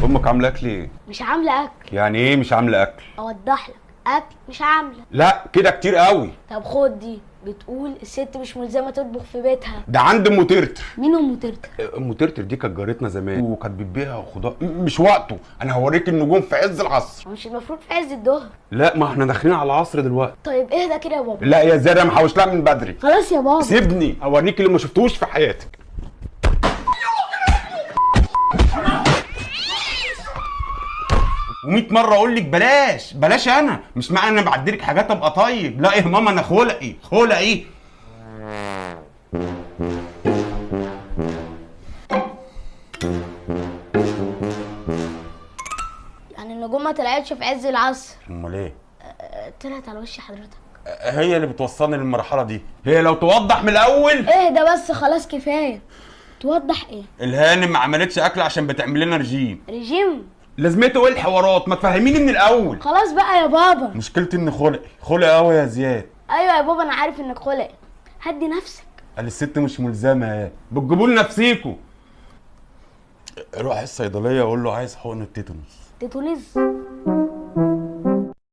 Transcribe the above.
امك عامله اكل ايه؟ مش عامله اكل. يعني ايه مش عامله اكل؟ اوضح لك، اكل مش عامله. لا كده كتير قوي. طب خد دي، بتقول الست مش ملزمة تطبخ في بيتها. ده عند ام ترتر. مين ام ترتر؟ ام ترتر دي كانت جارتنا زمان وكانت بتبيع خضار. مش وقته، انا هوريك النجوم في عز العصر. مش المفروض في عز الظهر؟ لا ما احنا داخلين على العصر دلوقتي. طيب اهدى كده يا بابا. لا يا زياد انا محوش لها من بدري. خلاص يا بابا سيبني اوريك اللي ما شفتوش في حياتك. و100 مرة اقول لك بلاش بلاش، انا مش معنى انا بعدلك حاجات ابقى طيب. لا يا ماما انا خلقي خلقي. يعني النجوم ما طلعتش في عز العصر. امال ايه؟ طلعت على وش حضرتك. هي اللي بتوصلني للمرحلة دي. هي لو توضح من الاول. اهدى بس خلاص كفاية. توضح ايه؟ الهانم ما عملتش اكل عشان بتعمل لنا رجيم. رجيم؟ لازمته ايه الحوارات؟ ما تفهميني من الاول. خلاص بقى يا بابا. مشكلتي ان خلقي خلقي قوي يا زياد. ايوه يا بابا انا عارف انك خلقي، هدي نفسك. قال الست مش ملزمة، بتجيبوا لنا نفسيكوا. روح الصيدلية اقول له عايز حقنه تيتانوس. تيتانوس؟